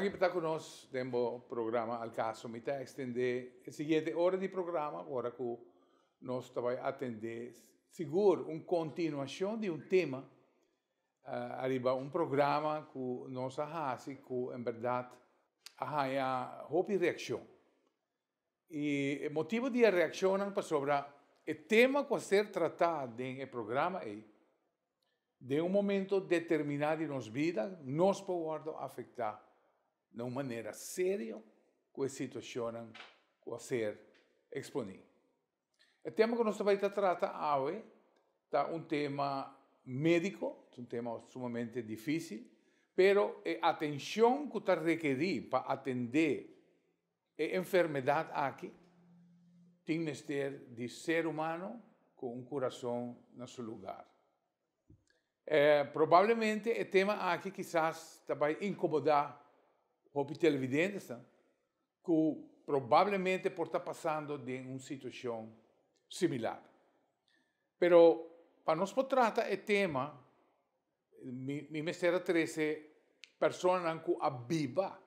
Danki pa ta ku nos den bo programa Al Caso. Mi ta ekstendé e siguiente ora di programa ora ku nos ta bai atendé sigur un kontinuashon di un tema ariba un programa ku nos a hasi ku en bèrdat a haña hopi reakshon. I e motibu di e reakshonnan pasobra e tema ku a ser tratá den e programa ei, den un momento determiná di nos bida, nos por wòrdu afektá na un manera serio ku e situashonnan ku a ser eksponí. E tema ku nos ta bai ta trata awe ta un tema médiko, ta un tema sumamente difísil, pero e atenshon ku ta rekerí pa atendé E enfermedat aki tin mester di ser humano ku un kurason na su lugar. Probablemente e tema aki kisas ta bai inkomodá hopi televidentesnan ku probablemente por ta pasando den un situashon similar. Pero pa nos por trata e tema mi mester a trese personanan ku a biba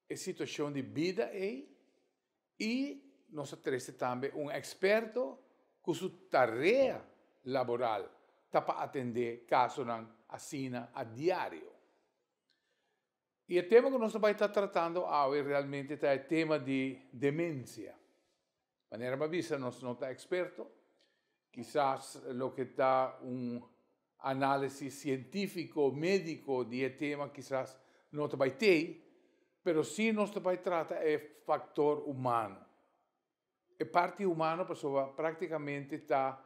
e situashon di bida ei i nos a trese tambe un eksperto ku su tarea laboral ta pa atendé kasonan asina a diario. I e tema ku nos ta bai ta tratando awe realmente ta e tema di demensia. Manera mi a bisa nos no ta eksperto, kisas loke ta un análisis sientífiko, médiko di e tema kisas no ta bai tei, pero sí nos ta bai trata e faktor humano. E parti humano pasobra práktikamente ta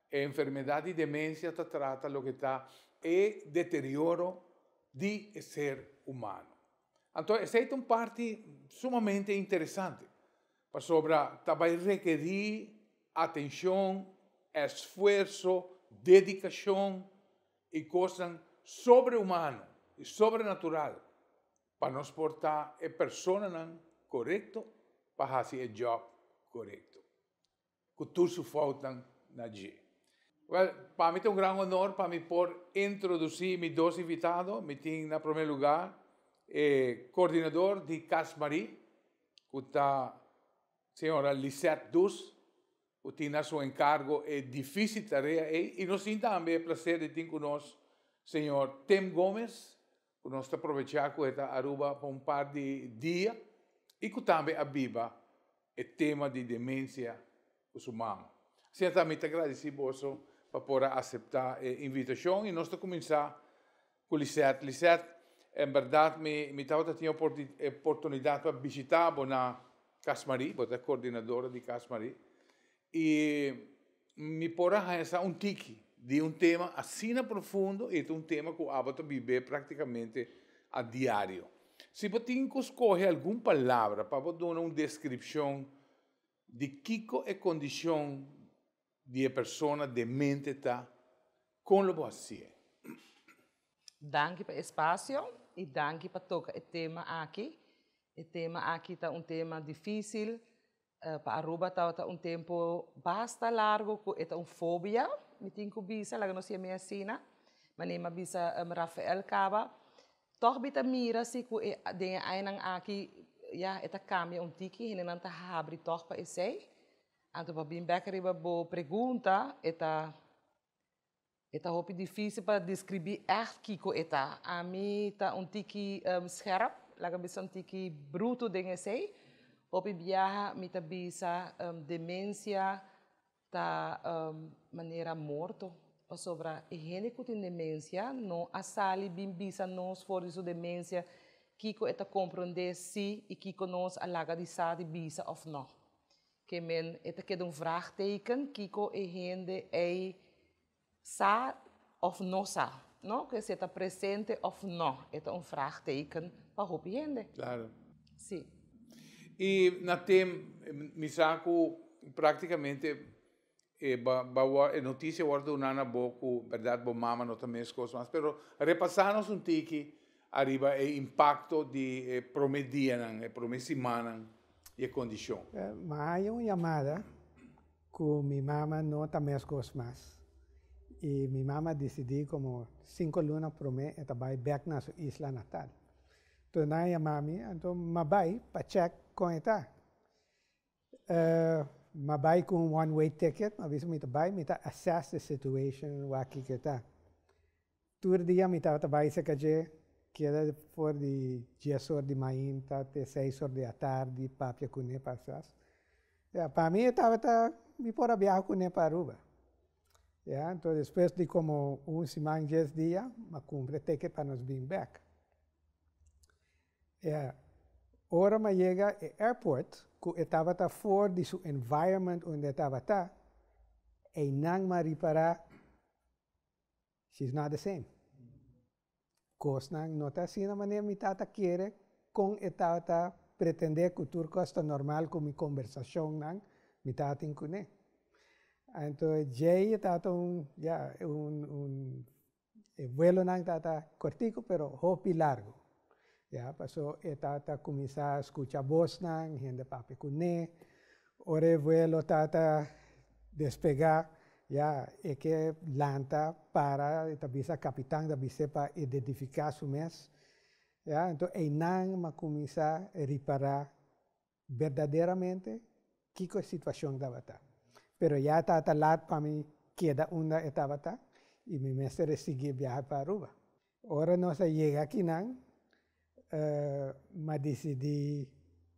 e enfermedat di demensia ta trata loke ta e deterioro di e ser humano. Anto esei ta un parti sumamente interesante pasobra ta bai rekerí atenshon, esfuerso, dedikashon i kosnan sobrehumano i sobrenatural pa nos por ta e personanan korekto pa hasi e djòb korekto, ku tur su foutnan na dje. Wèl, pa mi ta un gran honor pa mi por introdusí mi dos invitado. Mi tin na promé lugá e kordinador di Cas Marie, ku ta Señora Lisette Dus, ku tin na su enkargo e difísil tarea ei, i nos tin tambe e plaser di tin ku nos señor Tim Gomez, ku nos ta probechá ku e ta Aruba pa un par di dia i ku tambe a biba e tema di demensia ku su mama. Asina ta mi ta gradisí boso pa por a aseptá e invitashon i nos ta kuminsá ku Lisette. Lisette, en bèrdat mi mi tabata tin e oportunidat pa bishitá bo na Cas Marie, bo ta e koordinadora di Cas Marie, i mi por a haña sa un tiki di un tema asina profundo i ta un tema ku abo ta bib'é praktikamente a diario. Si bo tin ku skohe algun palabra pa bo duna un deskripshon di kiko e kondishon di e persona demente ta, kon lo bo hasié? Danki pa e espasio i danki pa toka e tema aki. E tema aki ta un tema difísil. Pa Aruba tabata un tempu basta largu ku e ta un fobia, mi tin ku bisa, laga nos yam'é asina. Manera mi a bisa Rafael kaba, tòg mi ta mira si ku e den e añanan aki ya e ta kambia un tiki, hendenan ta habri tòg pa esei. Anto pa bin bek riba bo pregunta, e ta e ta hopi dificil pa describi echt kico e ta. Ami ta un tiki scherp, laga bisa un tiki bruto den esey. Hopi biaha mi ta bisa demencia ta manera morto, pasobra e hende cu tin demencia no a sali bin bisa nos for di su demencia kico e ta comprende si y kico nos a laga di sa di bisa of no. Ke men e ta keda un vraagteken kiko e hende ei sa of no sa, no? Ke si e ta presente of no, e ta un vraagteken pa hopi hende. Claro. Si. I na tem mi sa ku praktikamente e ba ba wor e notisia wòrdu duna na bo ku bèrdat bo mama no ta meskos mas, pero repasá nos un tiki ariba e impakto di e promé dianan, e promé simannan di e kondishon. Mi a haña un yamada ku mi mama no ta meskos mas i mi mama a disidí komo sinku luna promé e ta bai bèk na su isla natal. Anto nan a yama mi, anto m'a bai pa check kon e ta. M'a bai ku un one way ticket, m'a bisa mi ta bai, mi ta assess the situation wak kiko e ta. Tur dia mi tabata bai serka dje, keda for di dies or di mainta te seis or di atardi papia kuné pa assess. Ya, pa mi e tabata, mi por a biaha kuné pa Aruba. Ya, anto despues di komo un siman dies dia, m'a kumpra e ticket pa nos bin bèk. Ya, ora m'a yega e airport, ku e tabata for di su environment unda e tabata, einan m'a ripará she's not the same. Kosnan no ta asina manera mi tata kere kon e tabata pretendé ku tur kos ta normal ku mi kombersashonnan mi tabatin kuné. Anto djei e tabata un, ya, un, un, e vuelonan tabata kortiku pero hopi largu. Ya, paso e tabata kuminsá skucha bosnan, hende papia kuné. Ora e vuelo tabata despegá, ya, e ke lanta para, e ta bisa kapitan ta bis'é pa identifiká su mes. Ya, anto einan m'a kuminsá ripará berdaderamente kiko e situashon tabata. Pero ya tabata lat pa mi keda unda e tabata i mi mester a sigui e biahe pa Aruba. Ora nos a yega akinan, m'a disidí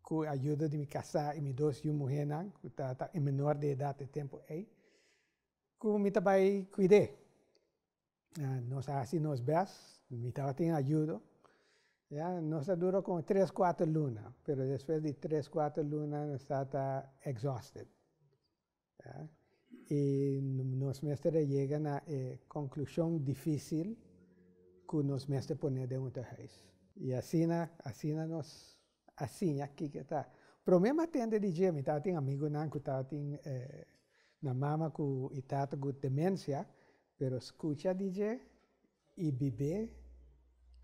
ku ayudo di mi kasá i mi dos yu muhénan, ku tabata e menor di edat e tempu ei, ku mi ta bai kuid'é. Nos a hasi nos bèst, mi tabatin ayudo. Ya, nos a dura komo tres, kuater luna, pero despues di tres, kuater luna nos tabata exhausted. Ya, i nos mester a yega na e konklushon difísil ku nos mester pone den un tehuis. I asina, asina nos a siña kiko ta. Promé mi a tende di dje, mi tabatin amigunan ku tabatin nan mama ku i tata ku demensia, pero skucha di dje i bib'é.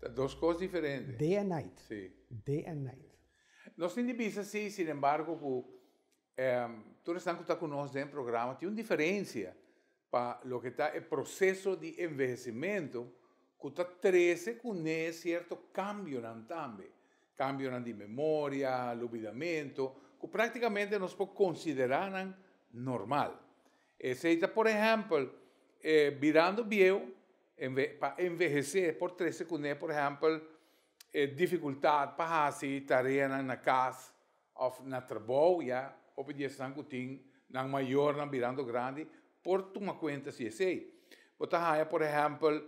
Ta dos kos diferente. Day and night. Sí. Day and night. Nos tin di bisa sí, sinembargo, ku tur esnan ku ta ku nos den programa tin un diferensia pa loke ta e proseso di envehesimentu ku ta trese kuné sierto kambionan tambe, kambionan di memoria, lubidamentu, ku praktikamente nos por konsiderá nan normal. Esei ta por ehèmpel birando bieu, pa envehesé por trese kuné por ehèmpel e difikultat pa hasi tareanan na kas òf na trabou, ya hopi di esnan ku tin nan mayornan birando grandi por tuma kuenta si esei. Bo ta haña por ehèmpel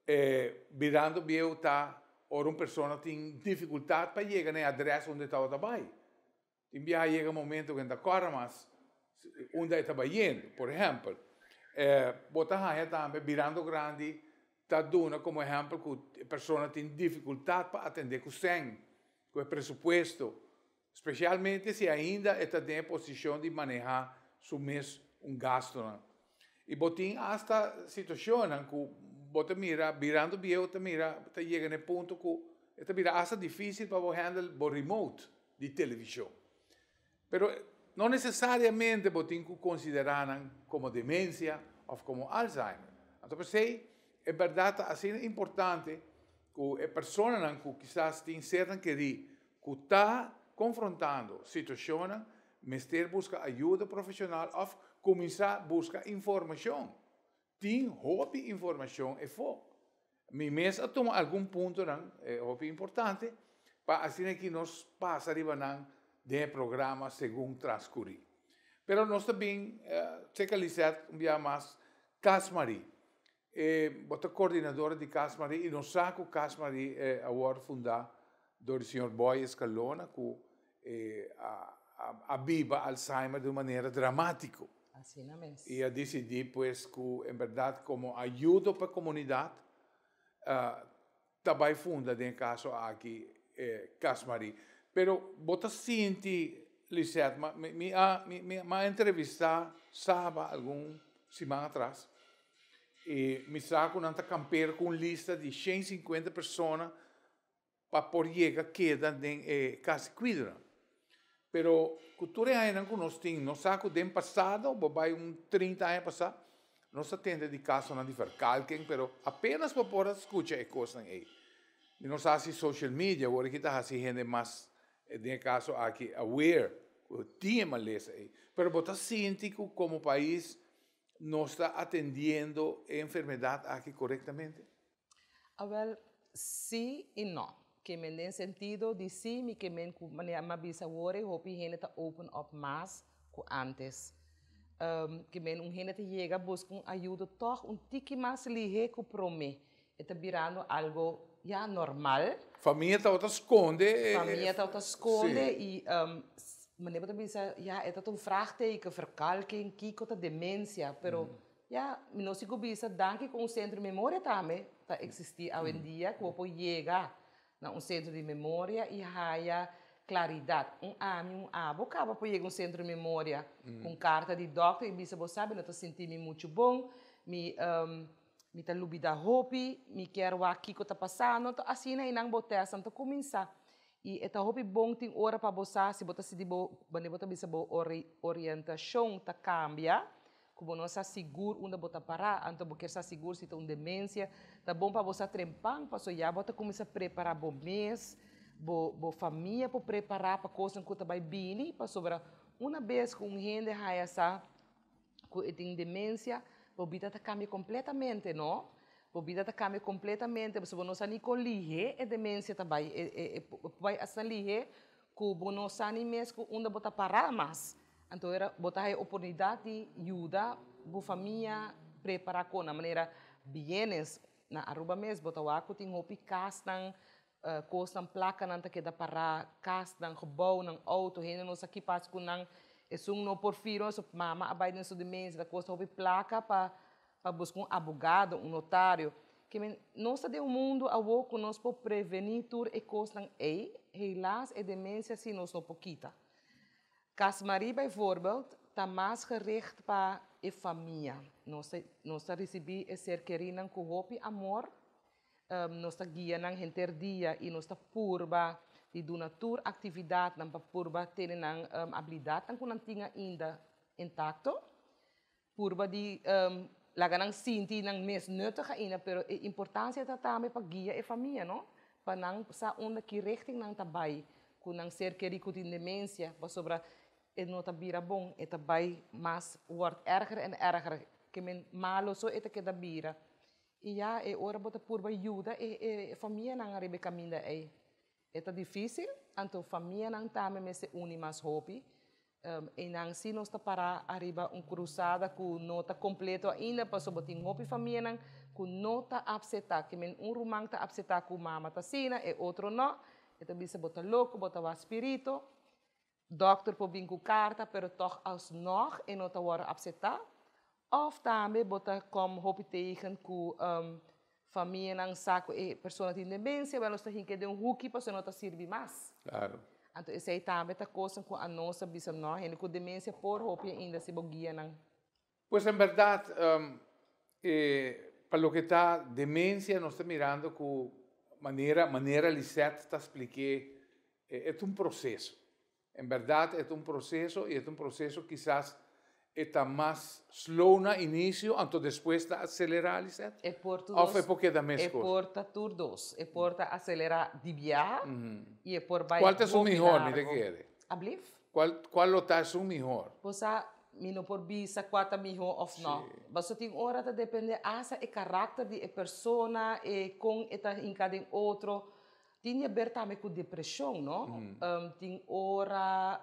e birando bieu ta ora un persona tin difikultat pa yega na e adrès unda e tabata bai. Tin biaha yega momento ku e no ta kòrda mas unda e ta bayendo. Por ehèmpel, bo ta haña tambe birando grandi ta duna komo ehèmpel ku e persona tin difikultat pa atendé ku sèn, ku e presupuesto, spesialmente si ainda e ta den e posishon di manehá su mes un gastunan. I bo tin asta situashonnan ku bo ta mira birando bieu ta mira ta yega na e punto ku e ta bira asta difísil pa bo handle bo remote di televishon. Pero no nesesariamente bo tin ku konsiderá nan komo demensia òf komo Alzheimer. Anto p'esei e bèrdat ta asina importante ku e personanan ku kisas tin sernan kerí ku ta konfrontando situashonnan mester buska ayuda profeshonal òf kuminsá buska informashon. Tin hopi informashon efó. Mi mes a tuma algun puntonan hopi importante pa asina ki nos pasa riba nan den e programa segun transkurí. Pero nos ta bin seka Lisette un bia mas Cas Marie. E bo ta koordinadora di Cas Marie i nos sa ku Cas Marie a wòrdu fundá dor di señor Boy Escalona ku a biba Alzheimer di un manera dramátiko. Asina mes. I a disidí pues ku en bèrdat komo ayudo pa e komunidat ta bai funda den e kaso aki Cas Marie. Pero bo ta sinti, Lisette, ma mi a mi a entrevistá Saba algun siman atras i mi sa ku nan ta kamper ku un lista di shen sinkuenta persona pa por yega keda den e kas di kuidonan. Pero ku tur e añanan ku nos tin, nos sa ku den pasado, bo bai un trinta aña pasá, nos a tende di kasonan di verkalking, pero apenas bo por a skucha e kosnan ei. Mi no sa si social media awor aki ta hasi hende mas, den e kaso aki, aware ku tin e malesa ei. Pero bo ta sinti ku komo pais nos ta atendiendo e enfermedat aki korektamente? Awel, sí i no. Ke men den sentido di sí, mi ke men ku manera mi a bisa awor ei hopi hende ta open up mas ku ántes. Ke men un hende ta yega buska un ayudo tòg un tiki mas lihé ku promé. E ta birando algo ya normal. Famia tabata skonde. Famia tabata skonde i manera bo ta bisa ya e ta un vraagteken, verkalking, kiko ta demensia, pero ya mi no sigur bisa danki ku un sentro di memoria tambe ta eksistí awendia ku bo por yega na un sentro di memoria i haya klaridat. Un ami, un abo kaba por yega un sentro di memoria ku un karta di dòkter i bisa bo sa mi no ta sinti mi muchu bon, mi Mi ta lubida hopi, mi kier wak kiko ta pasando, anto asina einan bo tèstnan ta kuminsá. I e ta hopi bon tin ora pa bo sa si bo ta sinti bo, wanneer bo ta bisa bo orientashon ta kambia, ku bo no sa sigur unda bo ta pará, anto bo kier sa sigur si ta un demensia, ta bon pa bo sa trempan, pasobra ya bo ta kuminsá prepará bo mes, bo bo famia por prepará pa kosnan ku ta bai bini, pasobra una bes ku un hende haya sa ku e tin demensia, bo bida ta kambia kompletamente, no? Bo bida ta kambia kompletamente, pasobra bo no sa ni kon lihé e demensia ta bai, e e bai asina lihé ku bo no sa ni mes ku unda bo ta pará mas. Anto era bo ta haña oportunidat di yuda bo famia prepará kon na manera bienes. Na Aruba mes bo ta wak ku tin hopi kasnan, Kosnan, plakanan ta keda pará, kasnan, gebouwnan, outo, hende no sa ki pas ku nan. Esun no por firma, su mama a bai den su demensia, ta kosta hopi plaka pa pa buska un abogado, un notario. Ke men, nos ta den un mundu awor ku nos por prevení tur e kosnan ei, helaas e demensia si nos no por kita. Cas Marie bijvoorbeeld ta mas gericht pa e famia. Nos ta nos ta risibí e ser kerínan ku hopi amor, Nos ta guia nan henter dia i nos ta purba di duna tur aktividatnan pa purba tene nan abilidatnan ku nan tin ainda intakto. Purba di laga nan sinti nan mes nuttig ainda, pero e importansia ta tambe pa guia e famia, no? Pa nan sa unda ki richting nan ta bai ku nan ser kerí ku tin demensia, pasobra e no ta bira bon, e ta bai mas wòrd erger en erger, ke men malo so e ta keda bira. I ya e ora bo ta purba yuda e e famianan ariba e kaminda ei. E ta difísil, anto famianan tambe mester uni mas hopi. Einan sí nos ta pará ariba un krusada ku no ta kompleto ainda pasobra bo tin hopi famianan ku no ta apseptá. Ke men un ruman ta apseptá ku mama ta asina, e otro no. E ta bisa bo ta loko, bo ta wak spirito. Dòkter por bin ku karta pero tòg alsnog e no ta wòrdu apseptá. Òf tambe bo ta kòm hopi tegen ku famianan sa ku e persona tin demensia, wèl nos ta hink'é den un huki pasobra e no ta sirbi mas. Klaro. Anto esei tambe ta kosnan ku anos ta bisa nò, hende ku demensia por hopi ainda si bo guia nan. Pues en bèrdat e pa loke ta demensia nos ta mirando ku manera manera Lisette ta splik'é e ta un proseso. En bèrdat e ta un proseso i e ta un proseso kisas e ta mas slow na inisio anto despues ta aselerá Lisette? E por tur Òf e por keda meskos? E por ta tur dos. E por ta aselerá di biaha i e por bai Kual ta esun hopi mihor mi ta largo. kere? Ablief? Cual cual lo ta esun mihor? Bo sa, mi no por bisa cua ta mihor of no. Pasobra tin ora ta depende hasta e karakter di e persona, e con e ta hinca den otro. Tin di haber tambe cu depresion, no? Tin ora,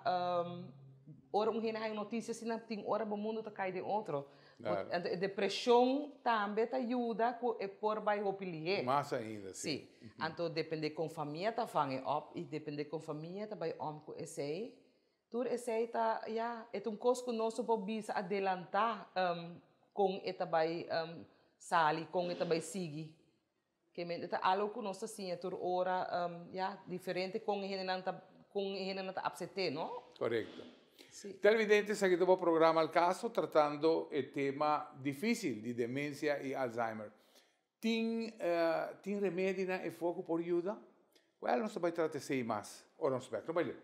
ora un hende haya un noticia asina, tin ora bo mundo ta cay den otro. Anto e depresion tambe ta yuda cu e por bay hopi lihe. Mas ainda, si. Si. Anto depende con famia ta vang e op y depende con famia ta bay om cu esey. Tur esey ta, ya, e ta un cos cu nos no por bisa adelanta con e ta bay sali, con e ta bay sigui. Ke men e ta algo cu nos ta siña tur ora, ya, diferente con e hendenan ta, con e hendenan ta apsete, no? Corecto. Si. Televidente, esaki ta bo programa Al Caso, tratando e tema dificil di demencia y Alzheimer. Tin, tin remedinan e for cu por yuda? Well, nos ta bay trata esey mas ora nos bek. No bay leu.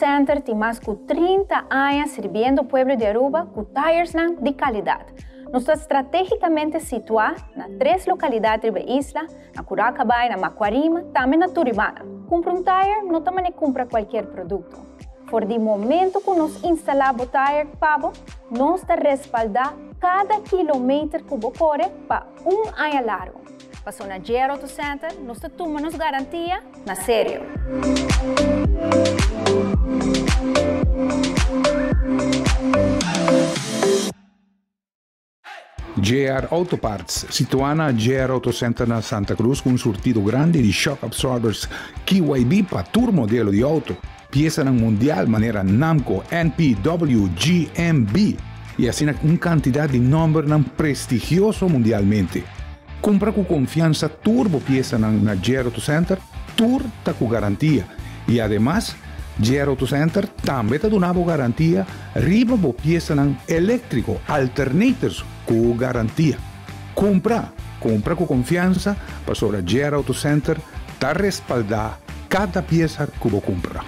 Center tin mas cu 30 aña sirbiendo pueblo di Aruba cu tiresnan di calidad. Nos ta strategicamente situa na tres localidad riba e isla, na Curacabay, na Macuarima, tambe na Turibana. Cumpra un tire no ta mane cumpra cualkier producto. For di momento cu nos instala bo tire pa bo, nos ta respalda cada kilometer cu bo core pa un aña largo. Paso na JR Auto Center nos ta tuma nos garantia na serio. JR Auto Parts, situá na JR Auto Center na Santa Cruz ku un surtido grandi di shock absorbers KYB pa tur modelo di auto, piesanan mundial manera Namco, NP, W, G, M, B y asina un cantidad di nombernan prestigioso mundialmente. Cumpra cu confiansa tur bo piesanan na JR Auto Center, tur ta cu garantia y ademas JR Auto Center tambe ta duna bo garantia riba bo piesanan eléktriko, alternators ku garantia. Kumpra! Kumpra ku konfiansa pasobra JR Auto Center ta respaldá kada piesa ku bo kumpra.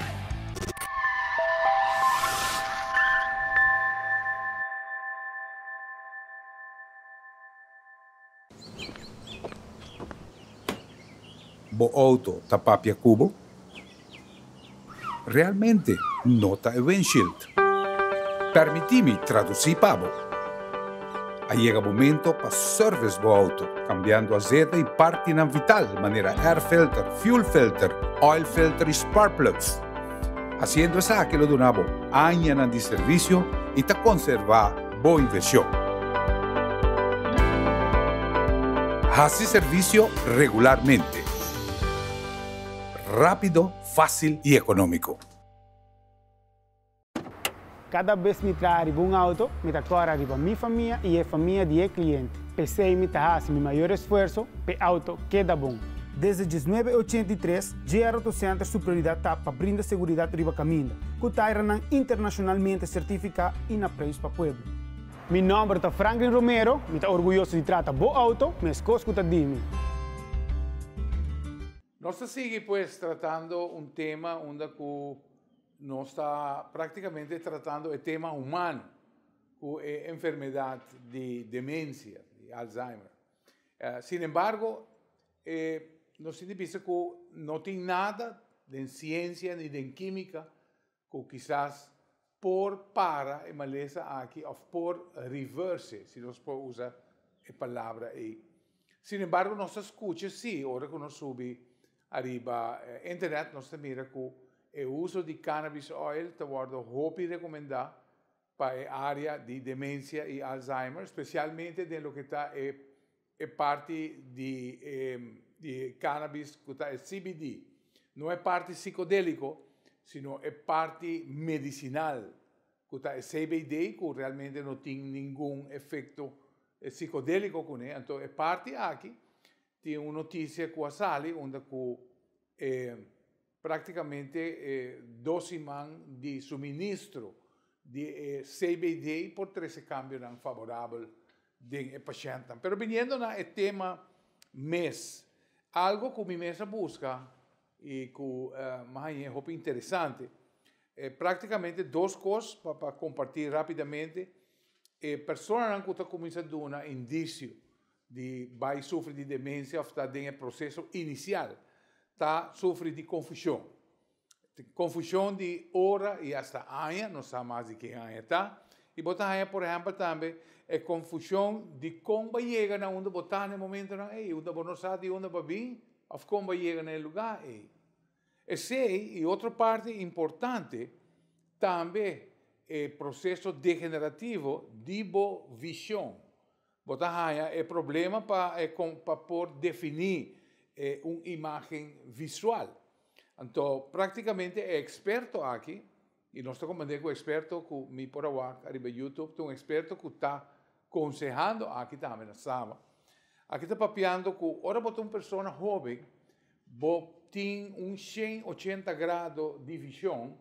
Bo auto ta papia ku bo? Realmente no ta e windshield. Permití mi tradusí pa bo. A yega momento pa service bo auto, kambiando azeta i partinan vital manera air filter, fuel filter, oil filter i spark plugs. Hasiendo esaki lo duna bo añanan di servisio i ta konservá bo invershon. Hasi servisio regularmente. Rápido, fásil i ekonómiko. Kada bes mi traha riba un auto, mi ta kòrda riba mi famia i e famia di e kliente. P'esei mi ta hasi mi mayor esfuerso p'e auto keda bon. Desde 1983, JR Auto Center su prioridat ta pa brinda seguridat riba kaminda, ku tairanan internashonalmente sertifiká i na preis pa pueblo. Mi nòmber ta Franklin Romero, mi ta orguyoso di trata bo auto meskos ku ta di mi. Nos ta sigui pues tratando un tema unda ku nos ta práktikamente tratando e tema humano ku e enfermedat di demensia, di Alzheimer. Sin embargo, nos tin di bisa ku no tin nada den siensia ni den kímika ku kisas por para e malesa aki òf por reverse, si nos por usa e palabra ei. Sin embargo, nos ta skucha sí, ora ku nos subi ariba internet, nos ta mira ku e uso di cannabis oil ta wòrdu hopi rekomendá pa e área di demensia i Alzheimer, spesialmente den loke ta e e parti di e di cannabis ku ta e CBD. No e parti sikodéliko, sino e parti medisinal ku ta e CBD ku realmente no tin ningun efekto sikodéliko kuné. Anto e parti aki tin un notisia ku a sali unda ku e Práktikamente e dos siman di suministro di e CBD por trese kambionan faborabel den e pashèntnan. Pero biniendo na e tema mes, algo ku mi mes a buska i ku mi a hañ'é hopi interesante, práktikamente dos kos pa pa kompartí rápidamente, e personanan ku ta kuminsá duna indisio di bai sufri di demensia òf ta den e proseso inisial, ta sufri di konfushon. Konfushon di ora i asta aña, no sa mas di ke aña ta. I bo ta haña por ehèmpel tambe e konfushon di kon bo a yega na unda bo ta na e momentonan ei, unda bo no sa di unda bo a bin òf kon bo a yega na e lugá ei. Esei i otro parti importante tambe e proseso degenerativo di bo vishon. Bo ta haña e problema pa e pa por definí e un imágen visual. Anto práktikamente e eksperto aki, i nos ta komprendé ku eksperto ku mi por a wak ariba YouTube ta un eksperto ku ta konsehando aki tambe na Saba. Aki ta papiando ku ora bo ta un persona hóben, bo tin un 180 grado di vishon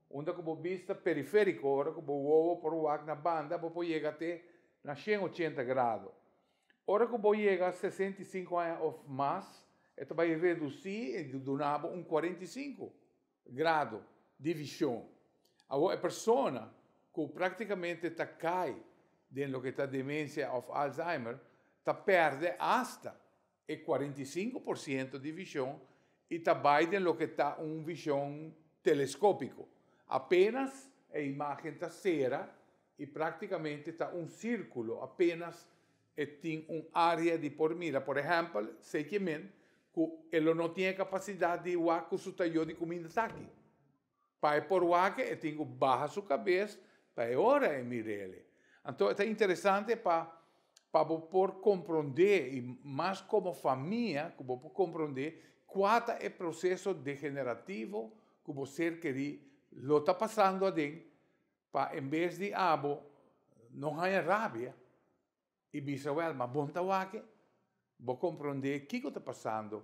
Unda ku bo bista perifériko, ora ku bo wowo por wak na banda, bo por yega te na 180 grado. Ora ku bo yega 65 aña òf mas, e ta bai redusí i duna bo un 45 grado di vishon. Awor e persona ku práktikamente ta kai den loke ta demensia òf Alzheimer ta pèrdè asta e 45% di vishon i ta bai den loke ta un vishon teleskópiko. Apenas e imágen ta sera i práktikamente ta un sírkulo, apenas e tin un área di por mira. Por ehèmpel, esei ke men ku e lo no tin e kapasidat di wak ku su tayó di kuminda ta aki. Pa e por wak e tin ku baha su kabes pa e ora e mir'el. Anto e ta interesante pa pa bo por komprondé i mas komo famia ku bo por komprondé kua ta e proseso degenerativo ku bo ser kerí lo ta pasando aden pa en bes di abo no haña rabia i bisa wèl ma bon ta wak bo komprondé kiko ta pasando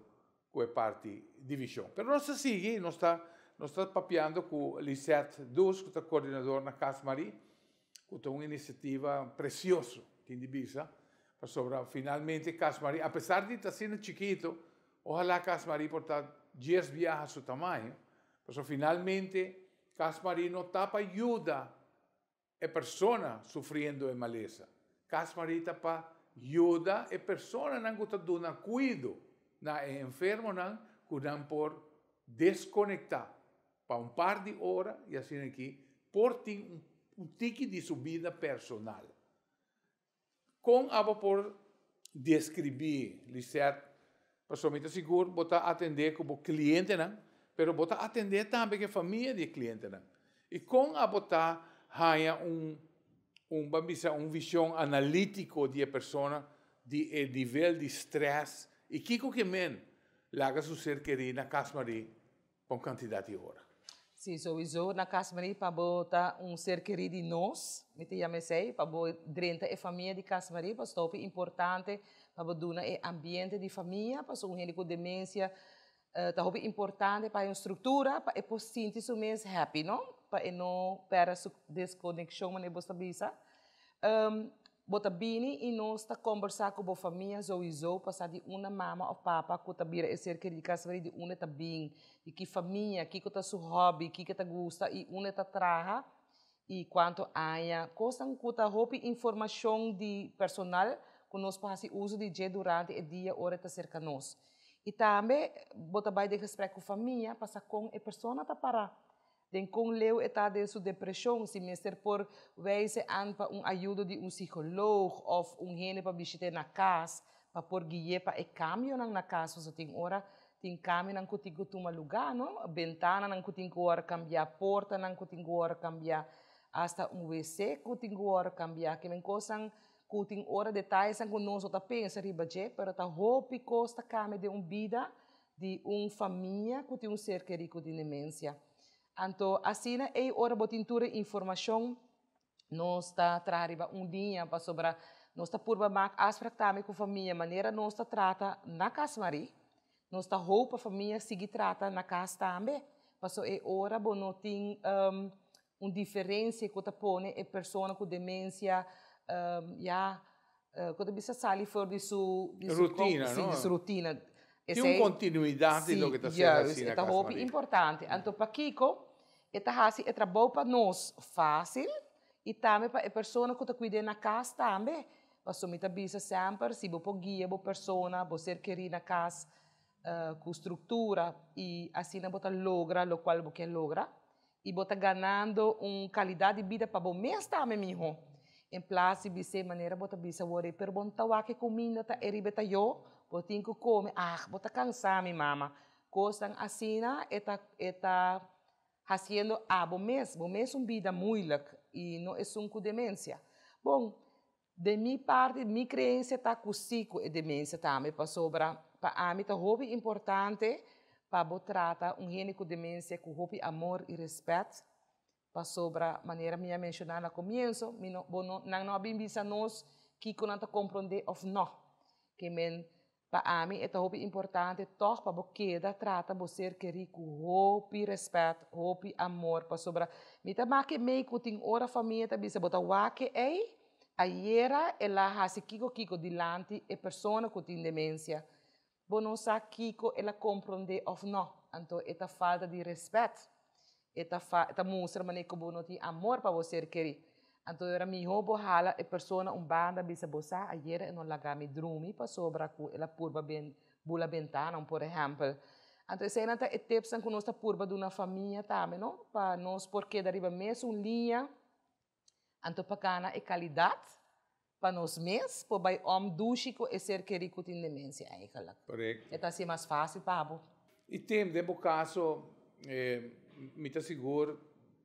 ku e parti di vishon. Pero nos ta sigui, nos ta nos ta papiando ku Lisette Dus ku ta koordinador na Cas Marie ku ta un inisiativa presioso tin di bisa pasobra finalmente Cas Marie apesar di ta asina chikito ohalá Cas Marie por ta dies biaha su tamaño pasobra finalmente Cas Marie no ta pa yuda e persona sufriendo e malesa. Cas Marie ta pa yuda e personanan ku ta duna kuido na e enfermonan ku nan por deskonektá pa un par di ora i asina aki por tin un tiki di su bida personal. Kon abo por deskribí, Lisette? Pasobra mi ta sigur bo ta atendé ku bo klientenan, pero bo ta atendé tambe ku e famia di e klientenan. I kon abo ta haña un, un ban bisa, un vishon analítiko di e persona, di e nivel di strès i kiko ke men laga su ser kerí na Cas Marie pa un kantidat di ora? Sí, souiso na Cas Marie pa bo ta un ser kerí di nos, mi ta yama esei, pa bo drenta e famia di Cas Marie, pasobra ta hopi importante pa bo duna e ambiente di famia, pasobra un hende ku demensia ta hopi importante pa hay un struktura pa e por sinti su mes happy, no? Pa e no pèrdè su deskonekshon manera bo ta bisa. Bo ta bini i nos ta kombersá ku bo famia souiso pa sa di unda mama òf papa ku ta bira e ser kerí di kas di unda e ta bin, di ki famia, kiko ta su hòbi, kiko e ta gusta i unda e ta traha i kuantu aña. Kosnan ku ta hopi informashon di personal ku nos por hasi uso di dje durante e dia ora e ta serka nos. I tambe bo ta bai den gesprek ku famia pa sa kon e persona ta pará. Den kon leu e ta den su depreshon, si mester por wijze an pa un ayudo di un psicoloog of un hende pa bishit'é na kas pa por gui'é pa e kambionan na kas, pasobra tin ora tin kambionan ku tin ku tuma lugá, no? Bentananan ku tin ku wòrdu kambiá, portanan ku tin ku wòrdu kambiá, asta un wc ku tin ku wòrdu kambiá. Kimen kosnan ku tin ora detayesnan ku nos no ta pensa riba dje, pero ta hopi kos ta kambia den un bida di un famia ku tin un ser kerí ku tin demensia. Anto asina ei ora bo tin tur e informashon nos ta traha riba un dia pasobra nos ta purba mak afsprak tambe ku famia manera nos ta trata na Cas Marie, nos ta hoop pa famia sigui trata na kas tambe pasobra e ora bo no tin un diferensia ku ta pone e persona ku demensia ya ku ta bisa sali for di su Rutina, sí, no? di su rutina. Tin un kontinuidat di loke ta ser hasi na E ta Cas hopi Maria. importante. Anto pakiko e ta hasi e trabou pa nos fásil i tambe pa e persona ku ta kuid'é na kas tambe. Pasobra mi ta bisa semper si bo por guia bo persona, bo ser kerí na kas ku struktura i asina bo ta logra lokual bo ke logra. I bo ta ganando un kalidat di bida pa bo mes tambe miho. En plas di bis'é manera bo ta bisa wor ei, pero bo no ta wak e kuminda ta e riba e tayó, bo tin ku kome, ah, bo ta kansá mi mama. Kosnan asina e ta e ta hasiendo abo mes, bo mes un bida muilik i no esun ku demensia. Bon, den mi parti, mi kreensia ta ku si ku e demensia tambe pasobra pa ami ta hopi importante pa bo trata un hende ku demensia ku hopi amor i rèspèt pasobra manera mi a menshoná na komienso mi no bo no nan no a bin bisa nos kiko nan ta komprondé òf nò. Ke men Pa ami e ta hopi importante tòg pa bo keda trata bo ser kerí ku hopi rèspèt, hopi amor, pasobra mi ta make mei ku tin ora famia ta bisa bo ta wak e ei, ayera el a hasi kiko kiko dilanti e persona ku tin demensia. Bo no sa kiko el a komprondé òf nò, anto e ta falta di rèspèt. E ta fa ta mustra manera ku bo no tin amor pa bo ser kerí. Anto era mihó bo hala e persona un banda bisa bo sa ayera e no laga mi drumi pasobra ku el a purba ben bula bentanan por ehèmpel. Anto eseinan ta e tipsnan ku nos ta purba duna famia tambe no pa nos por keda riba mesun liña anto pa gana e kalidat pa nos mes por bai om dushi ku e ser kerí ku tin demensia eigenlijk. Korekto. E ta hasi mas fásil pa bo. I Tim, den bo kaso, mi ta sigur,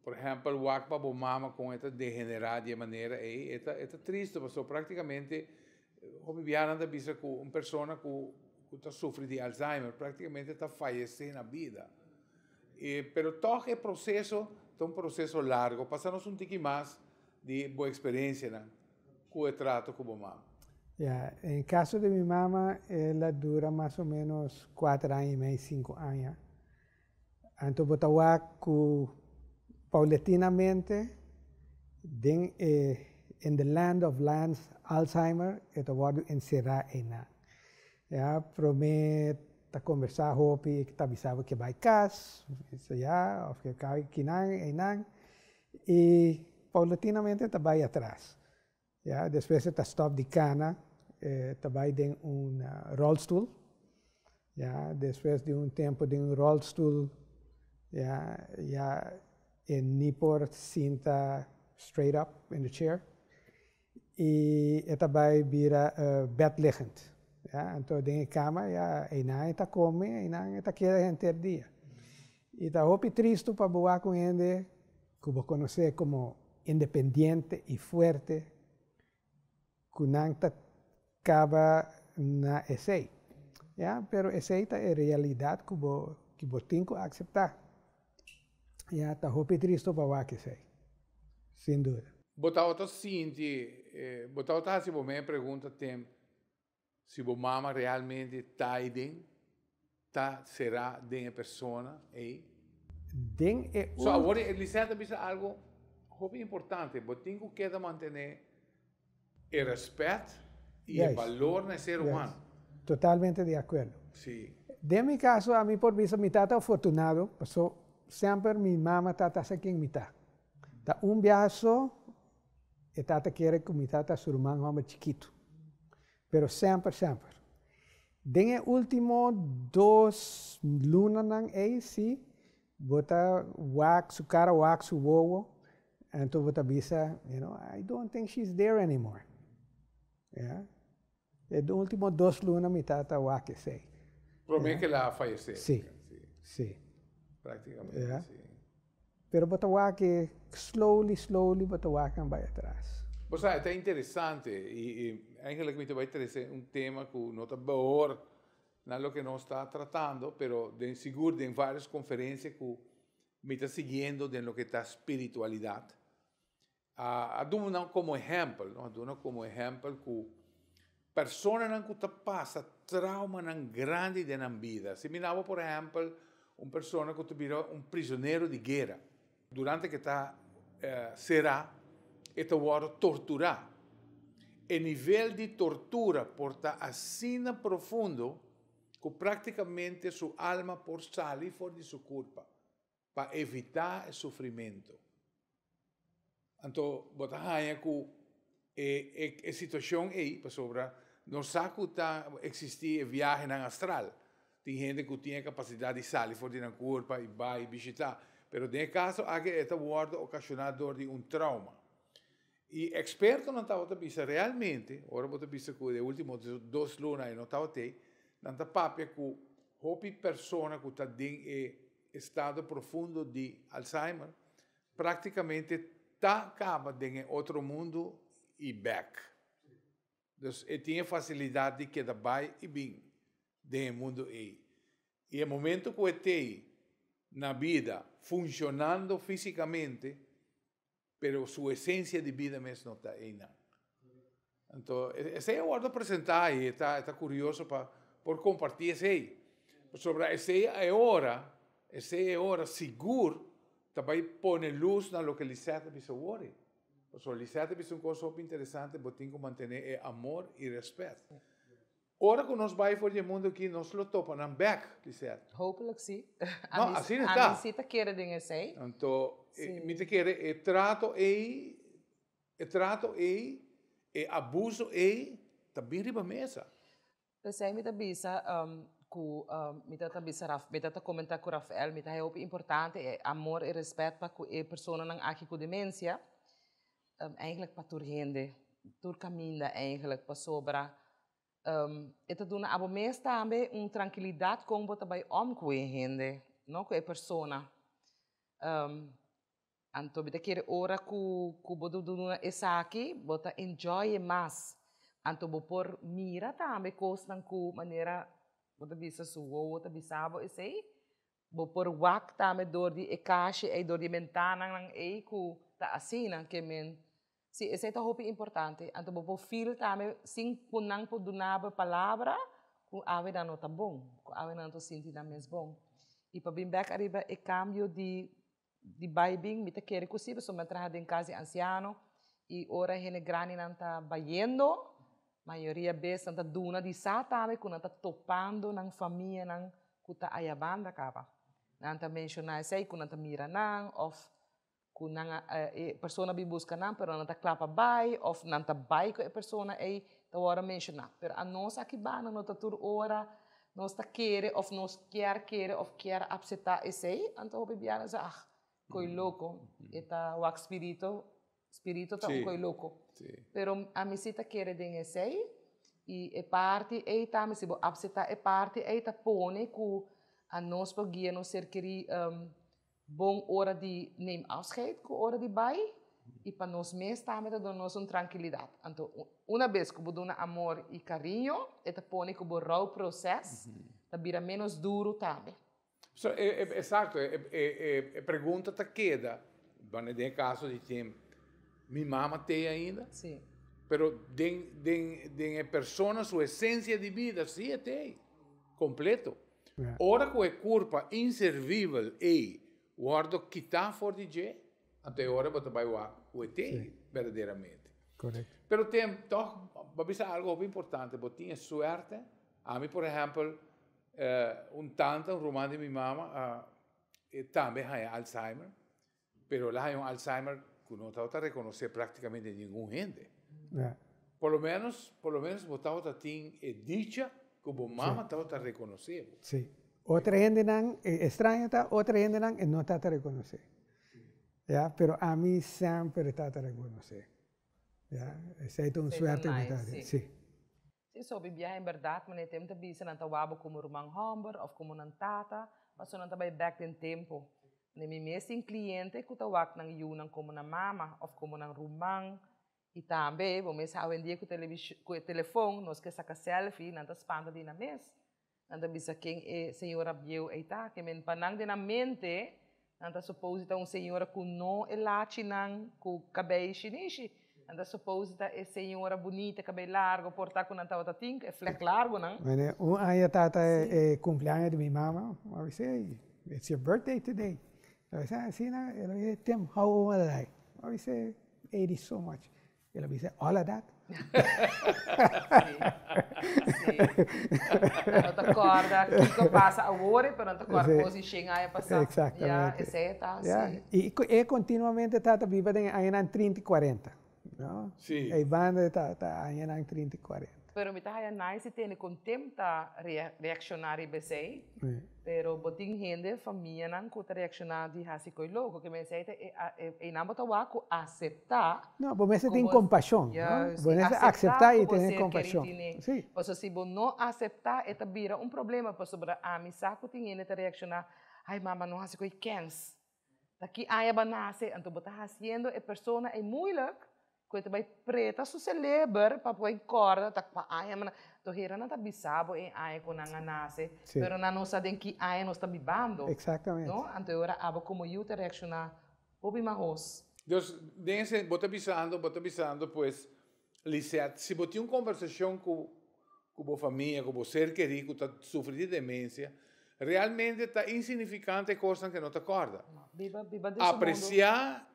por ehèmpel, wak pa bo mama kon e ta degenerá di e manera ei, e ta e ta tristu pasobra práktikamente hopi biaha nan ta bisa ku un persona ku ku ta sufri di Alzheimer práktikamente ta fayesé na bida. E pero tòg e proseso ta un proseso largo. Pasa nos un tiki mas di bo eksperensianan ku e trato ku bo mama. Ya, en kaso di mi mama el a dura mas o ménos kuater aña i mei, sinku aña. Anto bo ta wak ku paulatinamente den e in the land of lands Alzheimer e ta wòrdu enserá einan. Ya, promé ta kombersá hopi i ta bisa bo ke bai kas, bisa ya, òf ke kai kinan einan. I paulatinamente ta bai atras. Ya, despues e ta stòp di kana, e ta bai den un ròlstul. Ya, despues di un tempu den un ròlstul, ya, ya e ni por sinta straight up in the chair. I e ta bai bira bedliggend. Ya, anto den e kama ya einan e ta kome, einan e ta keda henter dia. I ta hopi tristu pa bo wak un hende ku bo konosé komo independiente i fuerte, ku nan ta kaba na esei. Ya, pero esei ta e realidat ku bo ku bo tin ku akseptá. Ya, ta hopi tristu pa wak esei, sin duda. Bo tabata sinti, bo tabata hasi bo mes pregunta tem Si bo mama realmente ta aiden, ta será den e persona ei. Den e So awor Lisette a bisa algo hopi importante, bo tin ku keda mantené e rèspèt i e balor na e ser humano. Totalmente di akuerdo. Si. Den mi kaso ami por bisa mi tata afortunado paso semper mi mama tata sa ken mi ta. Ta un biaha so E tata kere ku mi tata su ruman hòmber chikitu. Pero semper, semper. Den e último dos lunanan ei sí, bo ta wak su kara, wak su wowo, anto bo ta bisa, you know, I don't think she's there anymore. Ya. E último dos luna mi tata wak esei. Promé ku el a fayesé. Sí, sí. Práktikamente, sí. Pero bo ta wak e slowly, slowly bo ta wak nan bai atras. Bo sa, e ta interesante i eigenlijk mi ta bai trese un tema ku no ta behor na loke nos ta tratando, pero den sigur den varios konferensia ku mi ta siguiendo den loke ta spiritualidat, A duna komo ehèmpel, no, a duna komo ehèmpel ku personanan ku ta pasa traumanan grandi den nan bida. Si mi nabo por ehèmpel un persona ku ta bira un prisonero di guera, durante ku e ta será e ta wòrdu torturá. E nivel di tortura por ta asina profundo ku práktikamente su alma por sali for di su kurpa. pa evitá e sufrimentu. Anto bo ta haña ku e e situashon ei, pasobra nos sa ku ta eksistí e viahenan astral. Tin hende ku tin e kapasidat di sali for di nan kurpa i bai bishitá, pero den e kaso aki e ta wòrdu okashoná dor di un trauma. I ekspertonan tabata bisa realmente, ora bo ta bisa ku e último dos luna e no tabat'ei, nan ta papia ku hopi persona ku ta den e estado profundo di Alzheimer, práktikamente ta kaba den e otro mundu i bèk. Dus e tin e fasilidat di keda bai i bin den e mundu ei. I e momento ku e t'ei na bida funshonando físikamente, Pero su esencia di bida mes no ta einan. Anto, esei a wòrdu presentá i e ta, e ta kurioso pa por kompartí esei. Pasobra esei e ora, esei e ora sigur ta bai pone lus na loke Lisette a bisa awor. Pasobra Lisette a bisa un kos hopi interesante, bo tin ku mantené e amor i rèspèt. Ora ku nos bai for di e mundu aki, nos lo topa nan bèk, Lisette. Hopelijk si. No, asina ta. Ami si ta kere den esei. Anto, mi ta kere e trato ei, e trato ei, e abuso ei ta bin riba mesa. P'esei mi ta bisa ku mi ta ta bisa Raf, mi ta ta komentá ku Rafael, mi ta haña hopi importante e amor i rèspèt pa ku e personanan aki ku demensia, Eigenlijk pa tur hende, tur kaminda eigenlijk, pasobra e ta duna abo mes tambe un trankilidat kon bo ta bai om ku e hende, no, ku e persona. Anto mi ta kere ora ku ku bo ta duna esaki, bo ta enjoy e mas. Anto bo por mira tambe kosnan ku manera bo ta bisa su wowo ta bisa bo esei, Bo por wak tambe dor di e kashi ei, dor di e bentananan ei ku ta asina ke men. Si, esei ta hopi importante. Anto bo por feel tambe sin ku nan por duna bo e palabra ku awe nan no ta bon, ku awe nan no ta sinti nan mes bon. I pa bin bek ariba e kambio di di bai bin, mi ta kere ku si, pasobra mi a traha den kas di ansiano i ora hende grandinan ta bayendo, mayoria bes nan ta duna di sa tambe ku nan ta topando nan famianan ku ta aya banda kaba. Nan ta menshoná esei ku nan ta mira nan òf ku nan a e persona bin buska nan pero nan ta kla pa bai òf nan ta bai ku e persona ei ta wòrdu menshoná. Pero anos aki banda no ta tur ora nos ta kere òf nos kier kere òf kier apseptá esei, anto hopi biaha nos a ah, koi loko, e ta wak spirito, spirito ta un koi loko. Pero ami si ta kere den esei i e parti ei tambe si bo apseptá e parti ei ta pone ku anos por guia nos ser kerí Bon ora di neem afscheid ku ora di bai i pa nos mes tambe ta duna nos un trankilidat. Anto una bes ku bo duna amor i kariño e ta pone ku bo rouproses ta bira ménos duru tambe. So, esakto, e pregunta ta keda, bueno den e kaso di tin mi mama t'ei ainda? Si. Pero den den den e persona su esensia di bida si e t'ei, kompleto. Ora ku e kurpa inservibel ei wòrdu kitá for di dje, anto e ora bo ta bai wak ku e tin berdaderamente. Pero tem tòg, bo a bisa algu hopi importante, bo tin e suerte, ami por ehèmpel, un tanta, un ruman di mi mama, e tambe haña Alzheimer, Pero el a haña un Alzheimer ku no tabata rekonosé práktikamente ningun hende. Por lo menos, por lo menos bo tabata tin e dicha ku bo mama tabata rekonosé bo. Sí. Otro hendenan, e estraño ta, otro hendenan e no tabata rekonosé. Ya, pero ami semper e tabata rekonosé. Ya, esei ta un suerte ku mi tabatin. Sí. Sí, so hopi biaha en bèrdat manera tem ta bisa nan ta wak bo komo ruman hòmber òf komo nan tata, pasobra nan ta bai bèk den tempu. Ne mi mes tin kliente ku ta wak nan yunan komo nan mama òf komo nan ruman. I tambe bo mes awendia ku ku e telefon nos ke saka selfie nan ta spanta di nan mes. Nan ta bisa ken e señora bieu ei ta, ke men pa nan den nan mente nan ta suppose ta un señora ku no e lachinan ku kabei shinishi. Nan ta suppose ta e señora bunita kabei largo por ta ku nan tabata tin e vlek largonan. Bueno, un aña tata e cumpleaños di mi mama, mi a bisa, hey, it's your birthday today. El a bisa, asina, el a bisa, Tim, how old am I? Mi a bisa, 80 so much. El a bisa, all of that? Sí. Nan no ta kòrda kiko a pasa awor, pero nan ta kòrda kos di shen aña pasá. Exactamente. Ya, esei ta, sí. I e kontinuamente ta ta biba den e añanan trinta i kuarenta, no? Sí. Ei banda ta ta añanan trinta i kuarenta. Pero mi ta haya nice di tende kon Tim ta reakshoná riba esei. Pero bo tin hende, famianan ku ta reakshoná di hasi koi loko, ke mester ta einan bo ta wak ku aseptá. No, bo mester tin kompashon, no? Bo mester akseptá i tene kompashon. Si. Pasobra si bo no aseptá e ta bira un problema, pasobra ami sa ku tin hende ta reakshoná, ai mama no hasi koi kèns. Ta ki aña bo a nase? Anto bo ta hasiendo e persona ei moeilijk ku e ta bai preta su seleber pa por kòrda ta kua aña bo na. Anto hera nan ta bisa bo e aña ku nan a nase, pero nan no sa den ki aña nos ta bibando. Exactamente. No? Anto e ora abo komo yu ta reakshoná hopi mahos. Dus den ese bo ta bisando, bo ta bisando pues Lisette, si bo tin un kombersashon ku ku bo famia, ku bo ser kerí ku ta sufri di demensia, realmente ta insignifikante e kosnan ke no ta kòrda. Biba, biba den su mundu. Apresiá,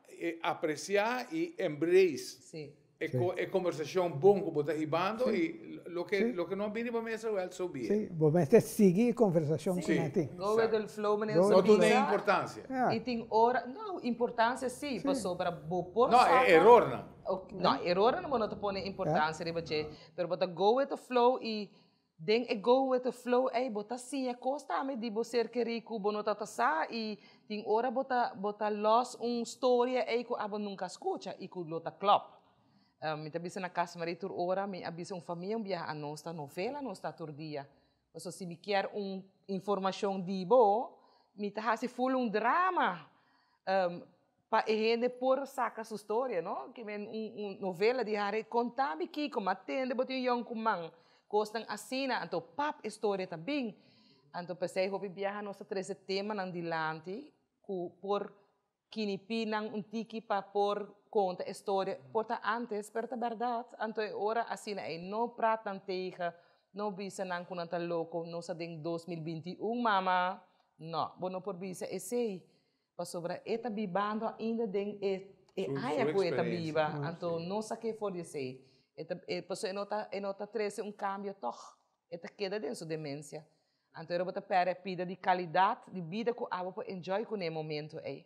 apresiá i embrace Sí. e ko e kombersashon bon ku bo ta hibando i. Loke loke no a bini pa mesa wel so be it. Sí, bo mester sigui e conversacion cu nan tin. Go with the flow meneer No duna importancia. Y tin ora, no, importancia si, pasobra bo por No, saca. e erornan. No, erornan bo no ta pone importancia riba dje, pero bo ta go with the flow y den e go with the flow ey bo ta siña cos tambe di bo ser keri cu bo no ta sa y tin ora bo ta bo ta los un storia ey cu abo nunca a scucha y cu lo ta klop. Mi ta bisa na cas Marie tur ora mi a bisa un famia un biaha anos ta novela nos ta tur dia. Pasobra si mi kier un informacion di bo, mi ta haci full un drama pa e hende por saca su storia, no? Ke men un un novela di hari conta mi kico, mi a tende bo tin un yoncuman, cosnan asina, anto pap e storia ta bin. Anto p'esey hopi biaha nos ta trece temanan dilanti cu por Kinipi nan un tiki pa por konta e storia. Por ta antes, pero ta bèrdat. Anto e ora asina ei no prat nan tegen, no bisa nan ku nan ta loko, nos ta den 2021 mama. No, bo no por bisa esei, pasobra e ta bibando ainda den e e aña ku e ta biba, anto no sak'é for di esei. E ta e pasobra e no ta e no ta trese un kambio tòg, e ta keda den su demensia. Anto ora bo ta pèrdè pida di kalidat di bida ku abo por enjoy kuné e momento ei.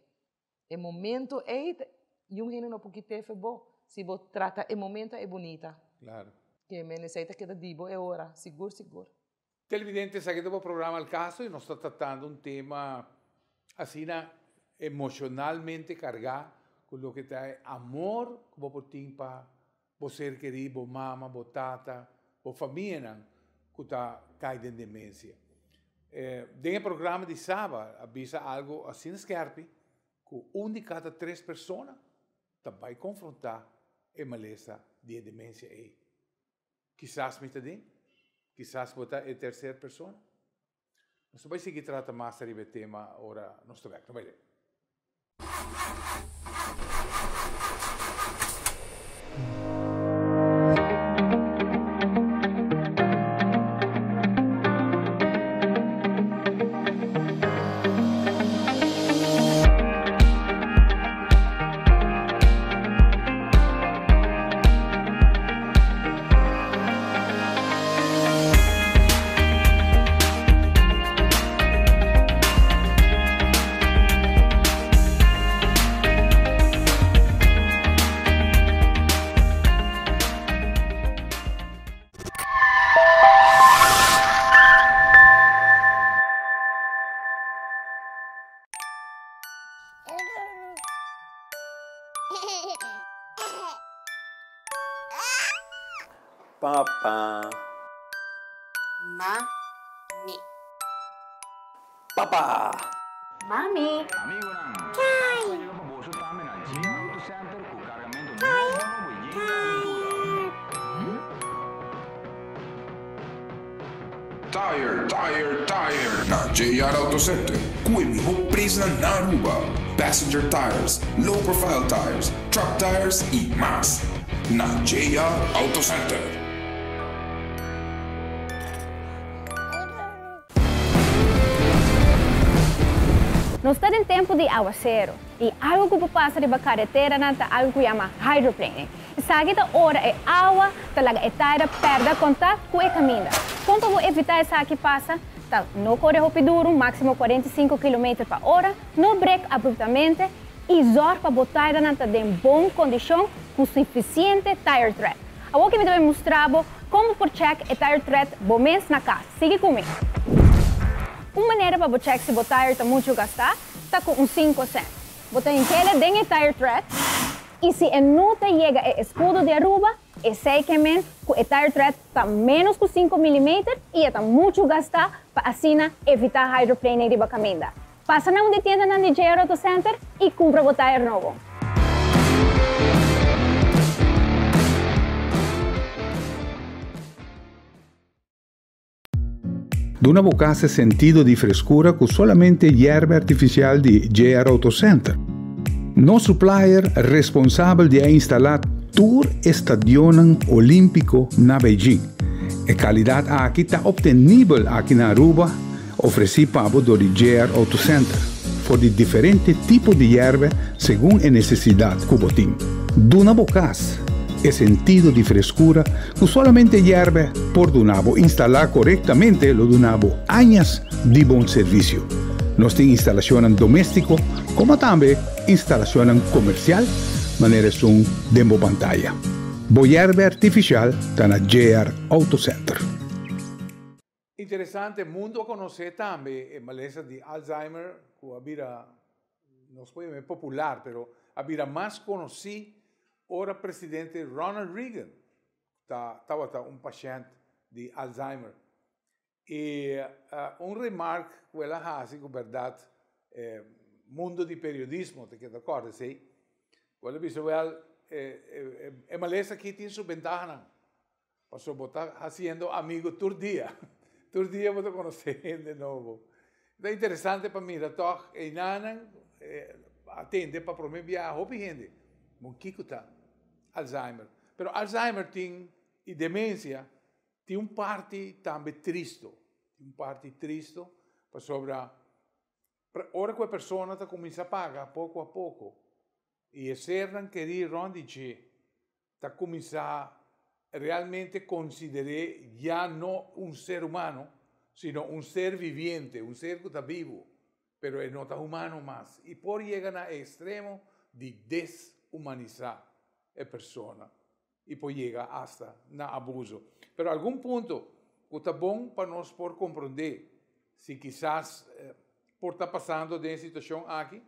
E momento ei ta yun hende no por kit'é fe bo si bo trata e momento ei bunita. Claro. Ke men esei ta keda di bo e ora, sigur sigur. Televidente, esaki ta bo programa Al Caso y nos ta tratando un tema asina emocionalmente carga cu loke ta e amor cu bo por tin pa bo ser kerí, bo mama, bo tata, bo famianan ku ta kai den demensia. Den e programa di Saba a bisa algu asina skèrpi ku un di kada tres persona ta bai konfrontá e malesa di e demensia ei. Kisas mi ta den, kisas bo ta e terser persona. Nos ta bai sigui trata mas ariba e tema ora nos ta bèk. No bai leu. Papa. Mami. Papa. Mami. Tire, tire, tire na JR Auto Center cu e miho prijsnan na Aruba. Passenger tires, low profile tires, truck tires y mas. Na JR Auto Center. Nos ta den tempu di awasero y algo cu por pasa riba careteranan ta algo cu yama hydroplaning. Esaki ta ora e awa ta laga e taira pèrdè kontakt ku e kaminda. Kon pa bo evitá esaki pasa ta no kore hopi duru, máksimo 45 kilometer pa ora, no brek abruptamente i zòrg pa bo tairanan ta den bon kondishon ku sufisiente tire tread. Awor ki mi ta bai mustra bo kon bo por chèk e tire tread bo mes na kas. Sigui ku mi! Un manera pa bo chèk si bo tire ta muchu gastá ta ku un sinku sènt. Bo ta hink'ele den e tire tread. Y si e no ta yega e escudo di Aruba, esey ke men cu e tire tread ta menos cu cinco millimeter y e ta mucho gasta pa asina evita hydroplaning riba caminda. Pasa na un di tiendanan di JR Auto Center y cumpra bo tire nobo. Duna bo kas e sentido di freskura ku solamente yerba artifisial di JR Auto Center. Nos supplier responsabel di a instalá tur e stadionnan olímpiko na Beijing. E kalidat aki ta optenibel aki na Aruba, ofresí pa bo dor di JR Auto Center, for di diferente tipo di yerba segun e nesesidat ku bo tin. Duna bo kas. e sentido di frescura cu solamente yerbe por duna bo. Instala corectamente lo duna bo añas di bon servicio. Nos tin instalacionnan domestico como tambe instalacionnan comercial manera esun den bo pantaya. Bo yerbe artificial ta na JR Auto Center. Interesante, mundo a conoce tambe e malesa di Alzheimer cu a bira, nos por yama popular, pero a bira mas conoci ora presidente Ronald Reagan ta tabata un pashent di Alzheimer. Y un remark cu el a haci cu berdad mundo di periodismo ta keda corda esey, cu el a bisa, wel, e malesa aki tin su bentahanan. Pasobra bo ta hasiendo amigo tur dia. Tur dia bo ta konosé hende nobo. Ta interesante pa mira tòg einanan a tende pa promé biaha hopi hende. Bon kiko ta Alzheimer? Pero Alzheimer tin i demensia tin un parti tambe tristo. Tin un parti tristo pasobra ora ku e persona ta kuminsá paga poko a poko i e sernan kerí rònt di dje ta kuminsá realmente konsider'é ya no un ser humano, sino un ser viviente, un ser ku ta bibu, pero e no ta humano mas i por yega na e ekstremo di deshumanisá e persona i por yega asta na abuso. Pero algun punto ku ta bon pa nos por komprondé si kisas por ta pasando den e situashon aki,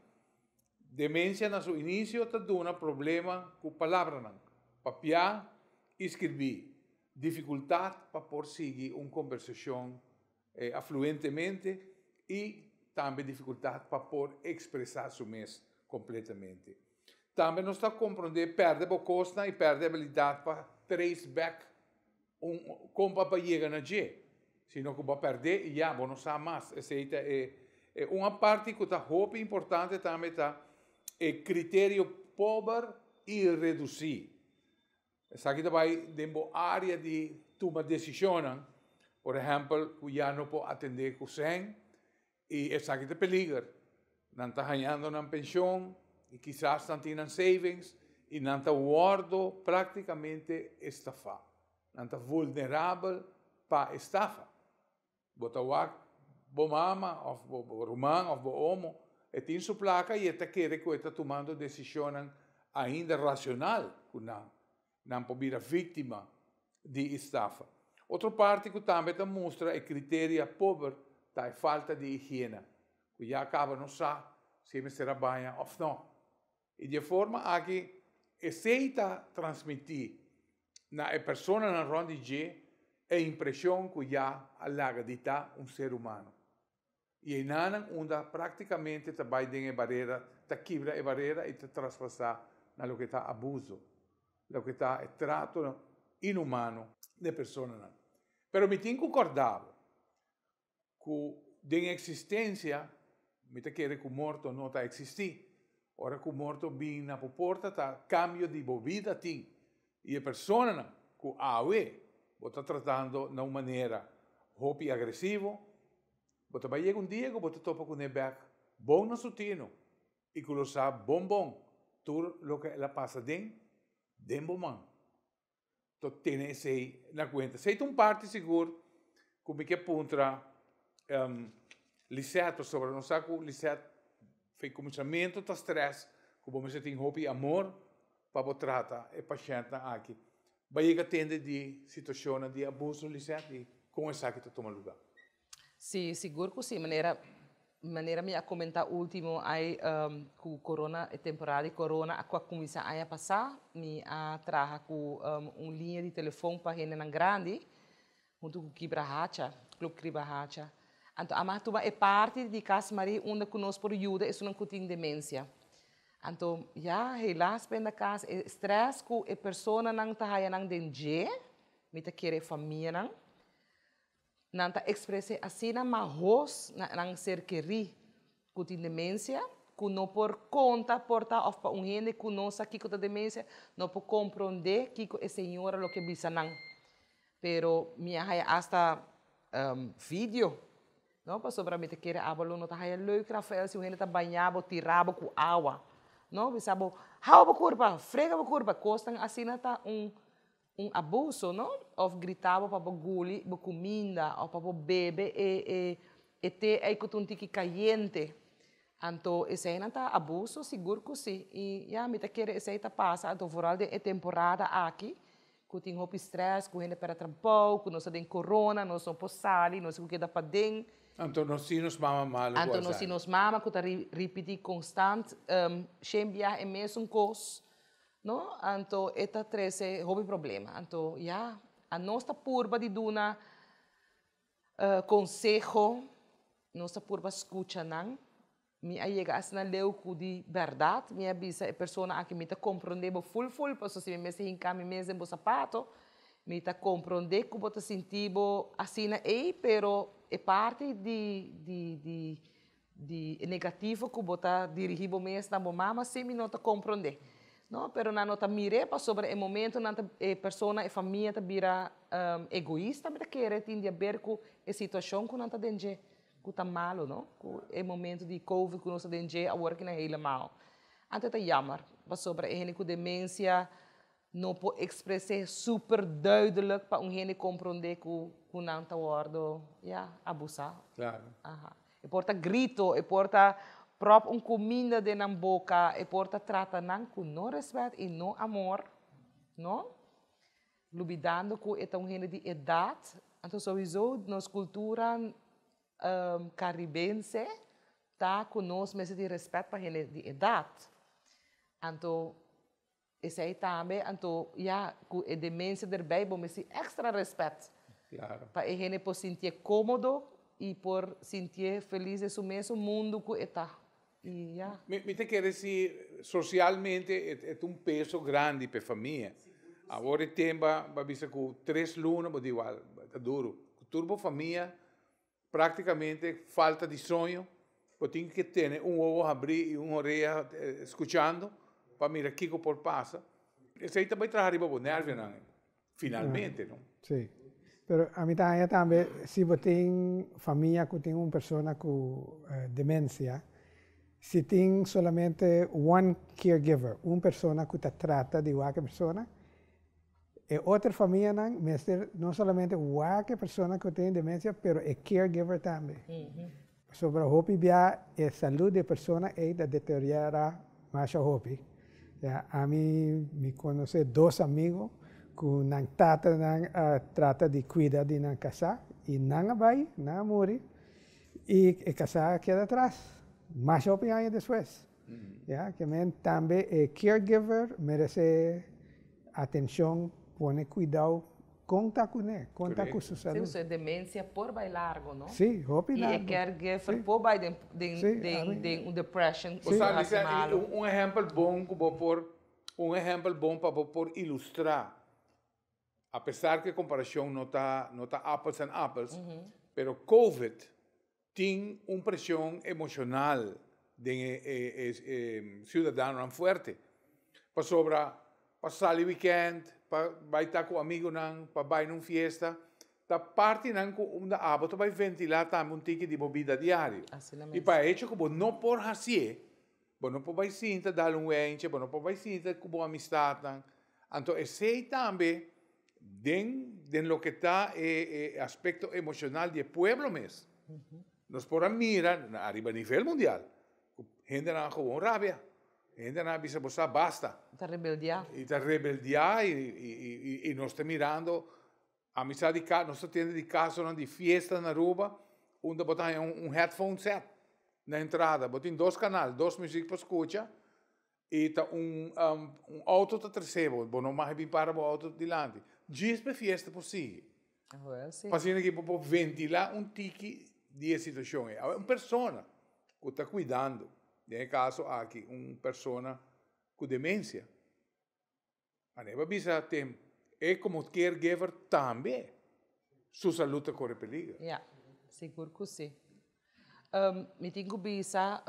Demencia na su inicio ta duna problema cu palabranan, papia y skirbi, dificultad pa por sigui un conversacion afluentemente y tambe dificultad pa por expresa su mes completamente. Tambe nos ta comprende perde bo cosnan y perde habilidad pa trace back un con pa yega na dje, sino cu bo a perde y ya bo no sa mas. Esey ta e un parti cu ta hopi importante tambe ta e criterio pober y reduci. Esaki ta bay den bo area di tuma decisionnan, por ehempel cu ya no por atende cu cen y esaki ta peliger. Nan ta hañando nan pension y kisas nan tin nan savings y nan ta wordo practicamente estafa. Nan ta vulnerabel pa estafa. Bo ta wak bo mama of bo ruman of bo omo, e tin su placa y e ta kere cu e ta tumando decisionnan ainda racional cu nan. Nan por bira victima di estafa. Otro parti cu tambe ta mustra e criteria pober ta e falta di higiena, cu ya caba no sa si e mester a baña of no. Y di e forma aki esey ta transmiti na e personanan rond di dje e impresion cu ya a laga di ta un ser humano. Y einanan unda practicamente ta bay den e barera, ta kibra e barera y ta traspasa na loke ta abuso, loke ta e trato inhumano di e personanan. Pero mi tin cu corda bo cu den existencia mi ta kere cu morto no ta existi. Ora cu morto bin na bo porta ta cambio di bo bida tin. Y e personanan cu awe bo ta tratando na un manera hopi agresivo, Bo ta bai yega un dia ku bo ta topa kuné bèk bon na su tino i ku lo sa bon bon tur loke el a pasa den den bo man. To tene esei na kuenta. Esei ta un parti sigur ku mi ke puntra Lisette pasobra nos sa ku Lisette fe kuminsamentu ta strès ku bo mester tin hopi amor pa bo trata e pashèntnan aki. Bai yega tende di situashonnan di abuso, Lisette, i kon esaki ta tuma lugá? Sí, sigur ku sí. Manera manera mi a komentá último ai ku corona, e temporada di corona a ku a kuminsá aña pasá, mi a traha ku un liña di telefon pa hendenan grandi huntu ku Kibrahacha, Club Kribahacha. Anto a mas tuma e parti di Cas Marie unda ku nos por yuda esunnan ku tin demensia. Anto ya, helaas benda cas e stress ku e personanan ta haya nan den dje, mi ta kere e famianan, nan ta ekspres'é asina mahos na nan ser kerí ku tin demensia, ku no por konta por ta òf pa un hende ku no sa kiko ta demensia, no por komprondé kiko e señora lo ke bisa nan. Pero mi a haya asta video. No, pasobra mi ta kere abo lo no ta haya leuk, Rafael, si un hende ta baña bo, tira bo ku awa. No, bisa bo, hou bo kurpa, frega bo kurpa, kosnan asina ta un abuso, no? Of grita bo pa bo guli bo kuminda, of pa bo bebe e te ei ku ta un tiki kayente. Anto eseinan ta abuso, sigur ku si. I ya, mi ta kere esei ta pasa, anto vooral den e temporada aki, ku tin hopi stress, ku hende pèrdè trabou, ku nos ta den corona, nos no por sali, nos tin ku keda paden. Anto nos tin nos mama malu ku Anto a nos tin sali. nos mama ku ta ripití konstant, shen biaha e mesun kos, no? Anto e ta trese hopi problema. Anto ya, anos ta purba di duna konseho, nos ta purba skucha nan. Mi a yega asina leu ku di bèrdat mi a bisa e persona aki mi ta komprondé bo ful ful pasobra si mi mester hinká mi mes den bo sapato mi ta komprondé ku bo ta sinti bo asina ei pero e parti di di di di e negativo ku bo ta dirigí bo mes na bo mama si mi no ta komprondé no pero nan no ta mir'é pasobra e momento nan ta e persona e famia ta bira egoista mi ta kere tin di aber ku e situashon ku nan ta den dje. Ku ta malo no, ku e momento di covid ku nos ta den dje awor aki na helemaal. Anto ta jammer, pasobra e hende ku demensia no por ekspres'é super duidelijk pa un hende komprondé ku ku nan ta wòrdu, ya, abusá. Klaro. Aha. E por ta grito, e por ta pròp un kuminda den nan boka, e por ta trata nan ku no rèspèt i no amor, no? Lubidando ku e ta un hende di edat, anto souiso nos kultura karibense ta ku nos mester tin rèspèt pa hende di edat. Anto esei tambe, anto ya ku e demensia derbei bo mester tin èkstra rèspèt pa e hende por sintié kómodo i por sintié felis den su mesun mundu ku e ta. I ya. Mi ta kere si socialmente e ta un peso grandi pa e famia. Awor e temba bo a bisa cu tres luna bo di igual ta duro. Cu tur bo famia practicamente falta di soño, bo tin ke tene un wowo habri y un orea scuchando pa mira kico por pasa. Esey ta bay traha riba bo nervionan finalmente, no? Sí. Pero ami ta haña tambe si bo tin famia ku tin un persona ku demensia, si tin solamente one caregiver, un persona ku ta trata di wak e persona, e otro famianan mester no solamente wak e persona ku tin demensia, pero e caregiver tambe. Pasobra hopi bia e salud di e persona ei ta deteriora masha hopi. Ya, ami mi konosé dos amigo ku nan tatanan a trata di kuida di nan kasá i nan a bai, nan a muri i e kasá a keda atras masha hopi aña despues. Ya, ke men tambe e caregiver meresé atenshon, pone kuidou Kon ta kuné? Kon ta ku su salú? Sí, demensia por bai largo, no? Sí, hopi largo. I e caregiver por bai den un depression ku ta hasi malu. Un ehèmpel bon ku bo por, un ehèmpel bon pa bo por ilustrá, apesar ku e komparashon no ta, no ta apples and apples, pero covid tin un preshon emoshonal den e siudadanonan fuerte. Pasobra pa sali wikènt, pa bai ta ku amigunan, pa bai na un fiesta, ta partinan ku unda abo ta bai ventilá tambe un tiki di bo bida diario. I pa e hecho ku bo no por hasié, bo no por bai sinta dal un wentje, bo no por bai sinta ku bo amistatnan. Anto esei tambe den den loke ta e e aspecto emocional di e pueblo mes. Nos por a mira ariba nivel mundial cu hendenan a gewoon rabia, hendenan a bisa bo sa basta. Ta rebeldia. Y ta rebeldia y y y nos ta mirando amistad di nos ta tende di casonan di fiesta na Aruba unda bo ta haya un headphone set na entrada, bo tin dos canal, dos muziek pa scucha. E ta un un auto ta trece bo, bo no mag bin para bo auto dilanti. Djis pa e fiesta por sigui. Wel si. Pa asina ki bo por ventila un tiki di e situacion ei. Awe un persona cu ta cuidando, den e caso aki un persona cu demencia, a bo bisa tem e como caregiver tambe su salud ta core peligro. Ja, sigur cu si. Mi tin cu bisa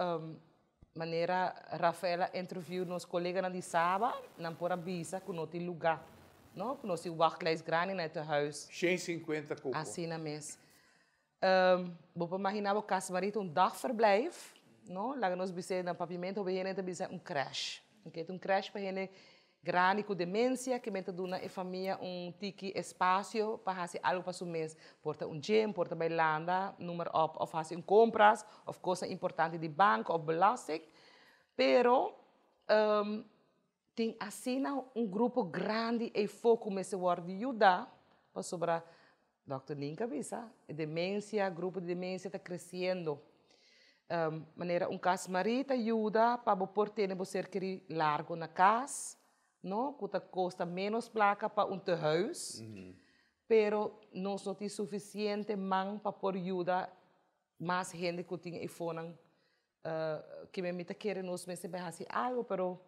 manera Rafael a interview nos coleganan di Saba, nan por a bisa cu no tin luga, no? Cu nos tin wachtlijst grandi na e tehuis. 150 cupo. Asina mes. Bo por imagina bo Casa Marita un dagverblijf. no? Laga nos bis'é na papiamento hopi hende ta bisa un crèche. Oké, ta un crèche pa hende grandi ku demensia ke men ta duna e famia un tiki espasio pa hasi algu pa su mes. Por ta un gym, por ta bai landa, noem maar op, òf hasi un kompras òf kosnan importante di banko òf belasting. Pero tin asina un grupo grandi eyfo ku mester wòrdu yuda pasobra Dòkter Ninka bisa e demensia, grupo di demensia ta kresiendo. Manera un kas Marie ta yuda pa bo por tene bo ser kerí largo na kas, no, ku ta kosta ménos plaka pa un tehuis, pero nos no tin sufisiente man pa por yuda mas hende ku tin eyfonan Kimen mi ta kere nos mester bai hasi algo pero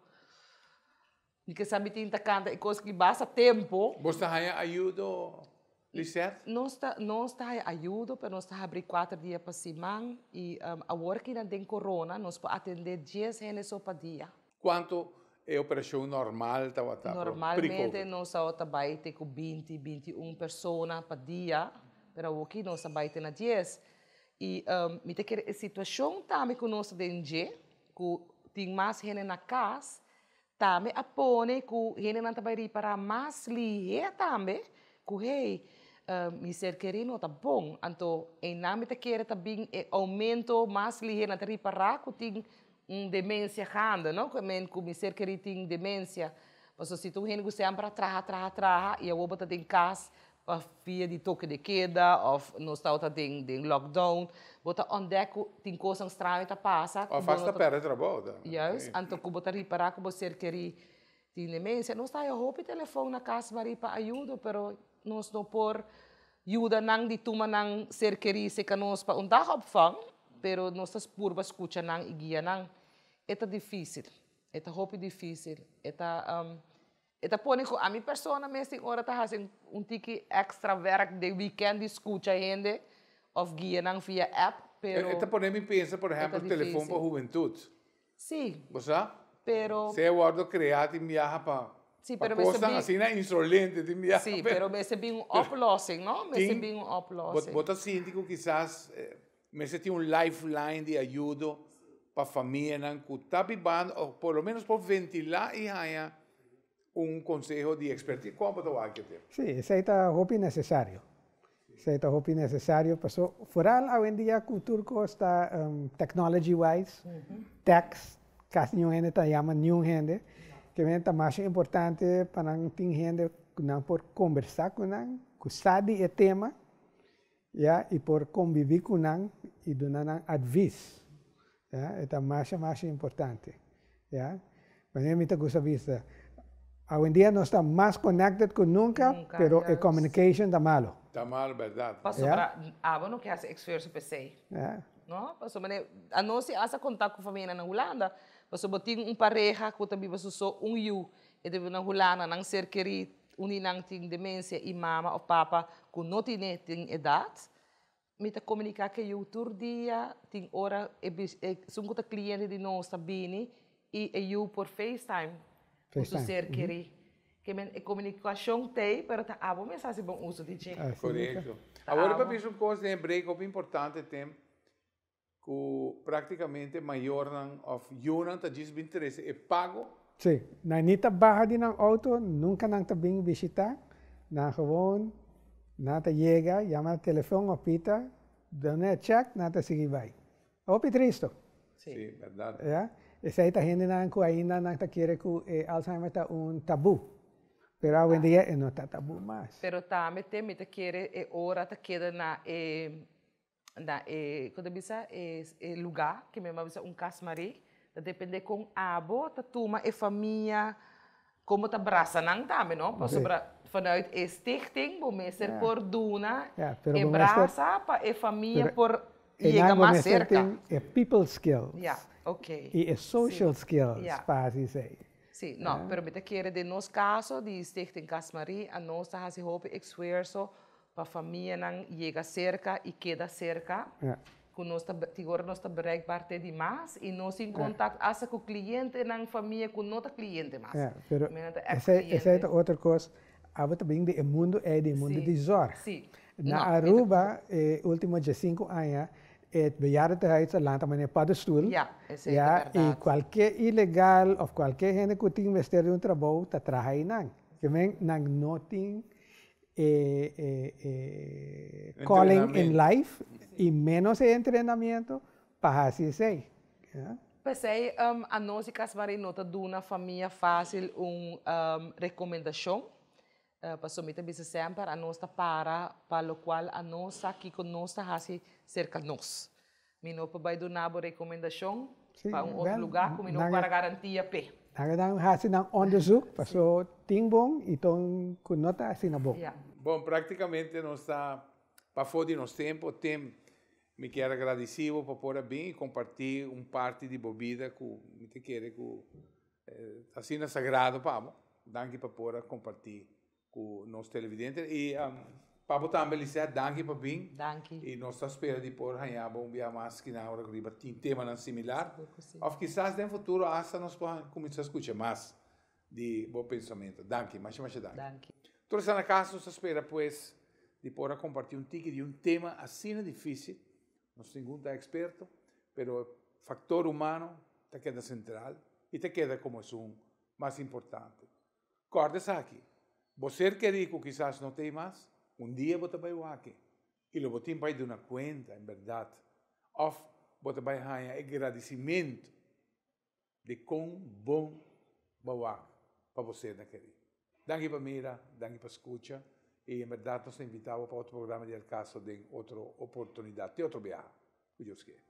mi ke sa mi tin ta kanta e kos ki basta tempo. Bos ta haña ayudo, Lisette? Nos ta nos ta haña ayudo pero nos ta habri kuater dia pa siman i awor ki nan den corona nos por atende dies hende so pa dia. Kuantu e operashon normal tabata Normalmente nos tabata bai te ku binti, 21 persona pa dia pero awor ki nos ta bai te na dies. I mi ta kere e situashon tambe ku nos ta den dje, ku tin mas hende na kas, tambe a pone ku hendenan ta bai ripará mas lihé tambe ku hey, mi ser kerí no ta bon. Anto einan mi ta kere ta bin e oumento mas lihé, nan ta ripará ku tin un demensia gande, no, ku men ku mi ser kerí tin demensia. Pasobra si ta un hende ku semper a traha, traha, traha i awor bo ta den kas Pa via di toke de keda of nos tabata den den lockdown, bo ta ontdek ku tin kosnan straño ta pasa ku Of bo no hasta ta pèrdè trabou tambe. Juist, anto ku bo ta ripará ku bo ser kerí tin demensia. Nos ta haya hopi telefòn na kas Marie pa ayudo, pero nos no por yuda nan di tuma nan ser kerí serka nos pa un dagopvang, pero nos ta purba skucha nan i guia nan. E ta difísil, e ta hopi difísil, e ta E ta pone ku ami persona mes tin ora ta hasi un tiki extra werk den weekend di skucha hende of guia nan via app, pero. E ta pone mi pensa por ehempel telefon pa hubentut. Si. Bo sa? Pero. Se a wordo krea tin biaha pa pa kosnan asina insolente tin biaha. Si, pero mester bin un oplossing, no? Mester bin un oplossing. Bo ta sinti ku kisas mester tin un lifeline di ayudo pa famianan ku ta bibando òf por lo ménos por ventilá i haña un konseho di eksperti. Kon bo ta wak e tema? Sí, esei ta hopi nesesario. Esei ta hopi nesesario paso foral awendia ku tur kos ta technology wise, text, kasi niun hende ta yama niun hende. Ke men ta masha importante pa nan tin hende ku nan por kombersá ku nan, ku sa di e tema. Ya, i por convivi cu nan i duna nan advis. Ya, e ta masha masha importante. Ya, manera mi ta gusta bisa, awendia nos ta mas connected cu nunca, pero e communication ta malo. Ta malo, berdad. Pasobra abo no ke hasi esfuerso p'esei. No, pasobra manera anos si hasta contact cu familianan na Hulanda, pasobra bo tin un pareha cu ta biba su so un yu, e ta biba na Hulanda, nan ser keri Un di nan tin demensia i mama of papa ku no tine tin edat. Mi ta komuniká ku e yu tur dia, tin ora e esun ku ta kliente di nos ta bini i e yu por FaceTime ku su ser kerí. Ke men e komunikashon t'ei pero ta abo mes hasi bon uso di dje. Korekto. Awor pa bisa un kos den e break hopi importante tem Ku praktikamente mayornan òf yunan ta djis bin trese e pago. Sí, nan ni ta baha di nan outo, nunka nan ta bin bishitá, nan gewoon nan ta yega, yama na telefon òf pita, duna e chèk, nan ta sigui bai. Hopi tristo. Sí, bèrdat. Ya, esei ta hendenan ku ainda nan ta kere ku e Alzheimer ta un tabú, pero awendia e no ta tabú mas. Pero tambe te mi ta kere e ora ta keda na e na e, kon ta bisa, e e lugá, ke mi a bisa un kas marí, ta dependé kon abo ta tuma e famia, kon bo ta brasa nan tambe, no? Pasobra vanuit e stichting bo mester por duna e brasa pa e famia por yega mas serka. Bo mester tin e people skills. Ya, oké. I e social skills pa hasi esei. Sí, no, pero mi ta kere den nos kaso di Stichting Kas Marí, anos ta hasi hopi esfuerso Pa famianan yega serka i keda serka, ku nos ta tin ora nos ta bereikbaar te di mas i nos tin kontakt asta ku klientenan, famia ku no ta kliente mas. Ja, pero esei esei ta otro kos, abo ta bin di e mundu ei, di e mundu di zòrg. Na Aruba e ultimo diesinku aña. Het bejaardentehuis a lanta manera paddenstoel. Ja, esei ta Ja, i bèrdat. kualke ilegal òf kualke hende ku tin mester di un trabou ta traha einan. Ke men nan no tin e e e calling in Entrenamiento. life i ménos e entrenamiento pa hasi esei. Ja. P'esei anos di Cas Marie no ta duna famia fásil un rekomendashon. Pasobra mi ta bisa semper anos ta para pa lokual anos sa kiko nos ta hasi serka nos. Mi no por bai duna bo rekomendashon pa un otro lugá ku mi no por para garantia p'e. Nan a dan hasi nan onderzoek paso tin bon i ton ku no ta asina bon. Bon, praktikamente nos ta pafó di nos tempu. Tim, mi kier a gradisí bo pa por a bin i kompartí un parti di bo bida ku mi ta kere ku Ta asina sagrado pa bo. Danki pa por a comparti cu nos televidente. Y pa bo tambe Lisette, danki pa bin. Danki. Y nos ta spera di por haña bo un bia mas kina ora cu riba tin temanan similar. Sigur cu si. Of kisas den futuro hasta nos por cuminsa scucha mas di bo pensamento. Danki, masha masha danki. Danki. Tur esnan na cas nos ta spera pues di por a comparti un tiki di un tema asina dificil. Nos ningun ta experto, pero e factor humano ta keda sentral i ta keda komo esun mas importante. Kòrda esaki, Bo ser kerí ku kisas no ta ei mas, un dia bo ta bai wak i lo bo tin bai duna kuenta en bèrdat òf bo ta bai haña e gradisimentu di kon bon bo a wak pa bo sernan kerí. Danki pa mira, danki pa skucha i en bèrdat nos ta invitá bo pa otro programa di El Caso den otro oportunidat. Te otro biaha, ku Dios kier.